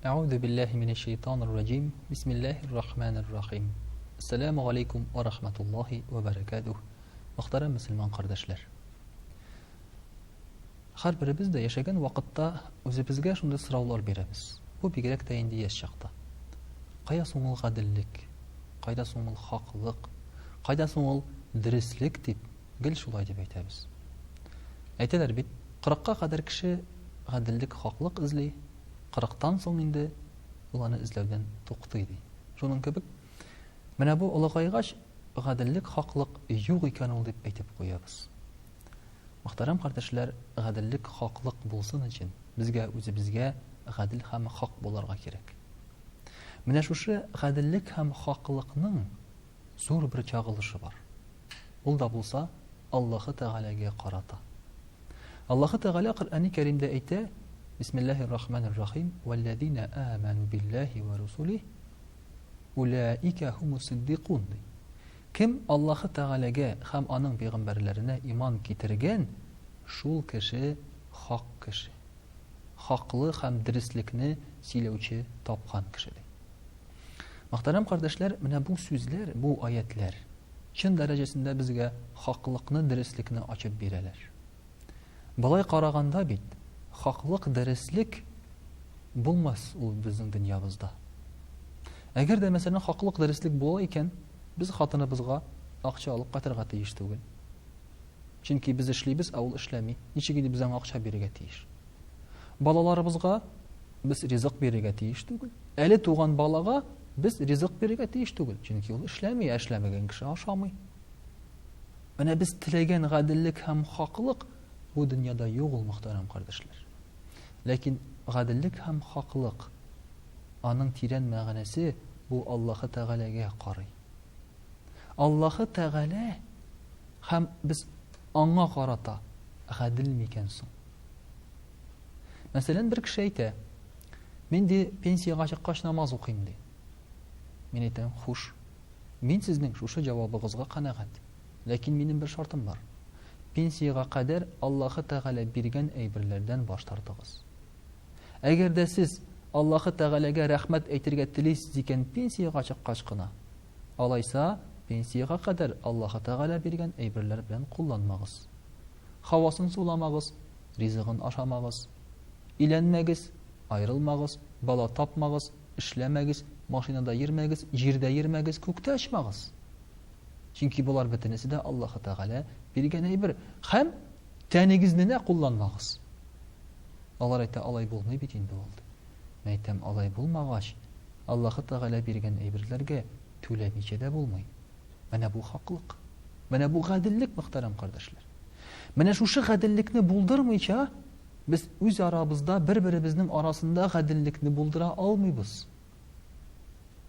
Әгъузу биллаһи минәш шәйтанир раҗим. Бисмиллаһир рахманир рахим. Ассаламу алейкум ва рахматуллаһи ва баракатуһ. Мөхтәрәм мөселман кардәшләр. Һәрберебез дә яшәгән вакытта үзебезгә шундый сораулар бирәбез. Бу бигрәк тә инде яшь чакта. Кая соң ул гаделлек? Кайда соң ул хаклык? Кайда соң ул дөреслек дип гел шулай дип әйтәбез. Әйтәләр бит, кырыкка кадәр кеше гаделлек, хаклык эзли, кырыктан соң инде ул аны эзләүдән туктый ди. Шуның кебек, менә бу олыгайгач гаделлек, хаклык юк икән ул дип әйтеп куябыз. Мөхтәрәм кардәшләр, гаделлек, хаклык булсын өчен безгә үзебезгә гадел һәм хак булырга кирәк. Менә шушы гаделлек һәм хаклыкның зур бер чагылышы бар. Ул да булса Аллаһы Тәгаләгә карата. Аллаһы Тәгалә Коръәни Кәримдә әйтә, Бисмиллаһир Рахманир Рахим, Вәлләзина аману биллаһи ва русулих, улаика хумус сиддикун ди. Кем Аллаһы Тәгаләгә һәм аның пәйгамбәрләренә иман китергән, шул кеше хак кеше. Хаклы һәм дөреслекне сөйләүче тапкан кеше ди. Мөхтәрәм кардәшләр, менә бу сүзләр, бу аятьләр чын дәрәҗәсендә безгә хаклыкны, дөреслекне ачып бирәләр. Болай караганда бит, хаклык, дөреслек булмас ул безнең дөньябызда. Әгәр дә, мәсәлән, хаклык, дөреслек була икән, без хатыныбызга акча алып кайтырга тиеш түгел. Чөнки без эшлибез, ә ул эшләми. Ничек инде без аңа акча бирергә тиеш? Балаларыбызга без ризык бирергә тиеш түгел. Әле туган балага без ризык бирергә тиеш түгел, чөнки ул эшләми, ә эшләмәгән кеше ашамый. Менә без теләгән гаделлек һәм хаклык бу дөньяда юк ул, мөхтәрәм кардәшләр. Ләкин гаделлек һәм хаклык аның тирән мәгънәсе бу Аллаһы Тәгаләгә карый. Аллаһы Тәгалә һәм без аңа карата гадел микән соң? Мәсәлән, бер кеше әйтә, мин ди пенсиягә чыккач намаз укыйм ди. Мин әйтәм, хуш. Мин сезнең шушы җавабыгызга канәгать. Ләкин минем бер шартым бар. Пенсиягә кадәр Аллаһы Тәгалә биргән әйберләрдән баш тартыгыз. Әгәр дә сез Аллаһы Тәгаләгә рәхмәт әйтергә телисез икән пенсиягә чыккач кына, алайса пенсиягә кадәр Аллаһы Тәгалә биргән әйберләр белән кулланмагыз. Һавасын суламагыз, ризыгын ашамагыз. Өйләнмәгез, аерылмагыз, бала тапмагыз, эшләмәгез, машинада йөрмәгез, җирдә йөрмәгез, күктә очмагыз. Чөнки болар бөтенесе дә Аллаһы Тәгалә биргән әйбер. Һәм тәнегезне дә кулланмагыз. Алар әйтә, алай булмый бит инде ул. Мин әйтәм, алай булмагач, Аллаһы Тәгалә биргән әйберләргә түләмичә дә булмый. Менә бу хаклык. Менә бу гаделлек, мөхтәрәм кардәшләр. Менә шушы гаделлекне булдырмыйча, без үз арабызда, бер-беребезнең арасында гаделлекне булдыра алмыйбыз.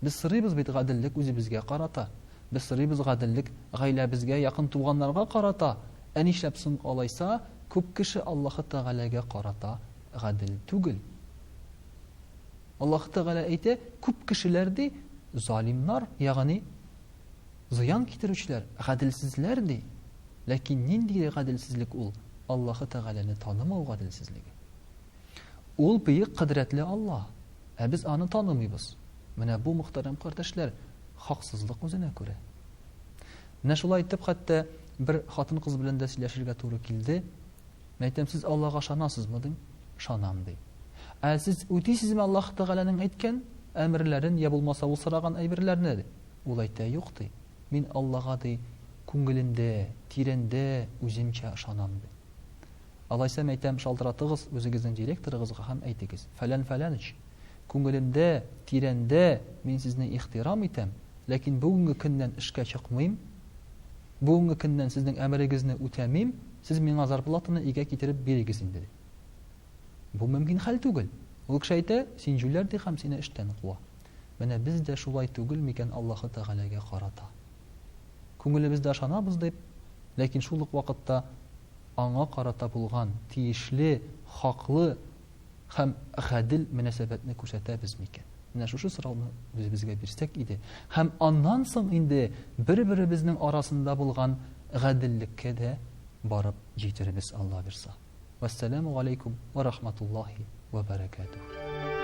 Без сорыйбыз бит гаделлек үзебезгә карата. Без сорыйбыз гаделлек гаиләбезгә, якын туганнарга карата. Ә нишләп соң алайса, күп кеше Аллаһы Тәгаләгә карата гадел түгел? Аллаһы Тәгалә әйтә, күп кешеләр ди, залимнар, ягъни зыян китерүчеләр, гаделсезләр ди. Ләкин нинди гаделсезлек ул? Аллаһы Тәгаләне танымау гаделсезлеге. Ул бөек кодрәтле Аллаһ, ә без аны танымыйбыз. Менә бу, мөхтәрәм кардәшләр, хаксызлык үзенә күрә. Менә шулай итеп, хәтта бер хатын-кыз белән дә сөйләшергә туры килде. Мин әйтәм, сез Аллага ышанасызмы, дим. Ышанам, ди. Ә сез үтисезме Аллаһ Тәгаләнең әйткән әмерләрен, я булмаса ул сораган әйберләрне, ди. Ул әйтә, юк, ди. Мин Аллага, ди, күңелемдә, тирәндә үземчә ышанам, ди. Алайса, мәйтәм, шалтыратыгыз үзегезнең директорыгызга һәм әйтегез, Фәлән Фәләныч, күңелемдә, тирәндә мин сезне ихтирам итәм, ләкин бүгенге көннән эшкә чыкмыйм, бүгенге көннән сезнең әмерегезне үтәмим, сез миңа зарплатаны өйгә китереп бирегез инде, ди. Бу мөмкин хәл түгел. Ул кеше әйтә, син җүләр, ди һәм сине эштән куа. Менә без дә шулай түгел микән Аллаһы Тәгаләгә карата? Күңелебездә ышанабыз дип, ләкин шул ук вакытта аңа карата булган тиешле, хаклы һәм гадел мөнәсәбәтне күрсәтәбез микән? Менә шушы сорауны үзебезгә бирсәк иде һәм аннан соң инде бер-беребезнең арасында булган гаделлеккә дә барып җитербез, Алла бирса. Вәссәламү галәйкүм вә рахматуллаһи вә бәрәкәтүһ.